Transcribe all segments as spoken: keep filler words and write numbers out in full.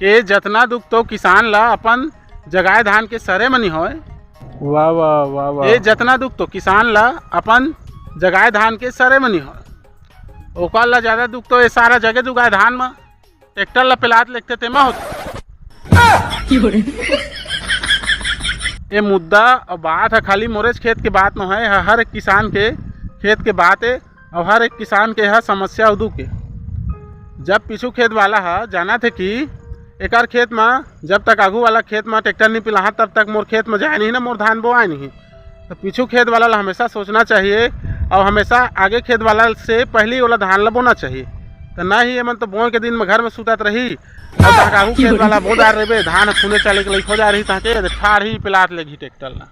के जतना दुख तो किसान ला अपन जगाए धान के सरे म नी होय। वाह, वाह, वाह, वाह। ये जतना दुख तो किसान ला अपन जगाए धान के सरे म नी होय, ओकर ला ज्यादा दुख तो ये सारा जगे जुगाए धान म ट्रैक्टर ला पेलात लेगथे तेमा होथे। ये मुद्दा अउ बात ह खाली मोरेच खेत के बात नोहे, ह-, हर एक किसान के खेत के बात ए। अउ हर एक किसान के ह समस्या अउ दुख ए। जब पीछू खेत वाला ह जानत हे कि एकर खेत म, जब तक आगू वाला खेत म ट्रैक्टर नी पिलाहा, तब तक मोर खेत म जाए नहीं ना, मोर धान बोआए नहीं। तो पीछू खेत वाला ला हमेशा सोचना चाहिए, अउ हमेशा आगे खेत वाला से पहली ओला धान ला बोना चाहिए। तो ना ही एमन तो बोए के दिन म घर म सुतत रही, अउ तहका आगू खेत वाला बो डार रहिबे, धान ह खुने चाले के लइक हो जा रही, तहके ठाढ़ ही पेलात लेगही ट्रैक्टर ला।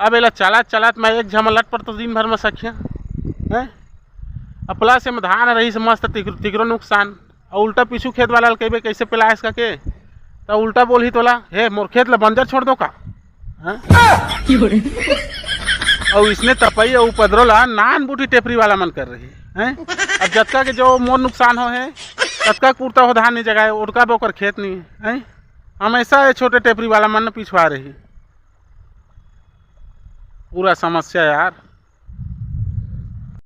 अब एला चलात चलात मैं एक झमा लट पड़तो दिन भर में सखिया, हैं? अपला से में धान रही से मस्त तिक-, तिकरो नुकसान, अउ उल्टा पीछू खेत वाला ल कहिबे कैसे पेलायस का के, त उल्टा बोलही तोला, "हे, मोर खेत ला बंजर छोड़ दो का?" हैं? अउ इसने तपई अउ उपद्रो ला नान बूटी टेपरी वाला मन कर रही, हैं? अब जतका के जो मोर नुकसान हो हे, ततका कुर्ता हो धान नहीं जगाए, ओटका बोकर खेत नहीं, हैं? हमेशा ये छोटे टेपरी वाला मन पिछवा रही। पूरा समस्या यार।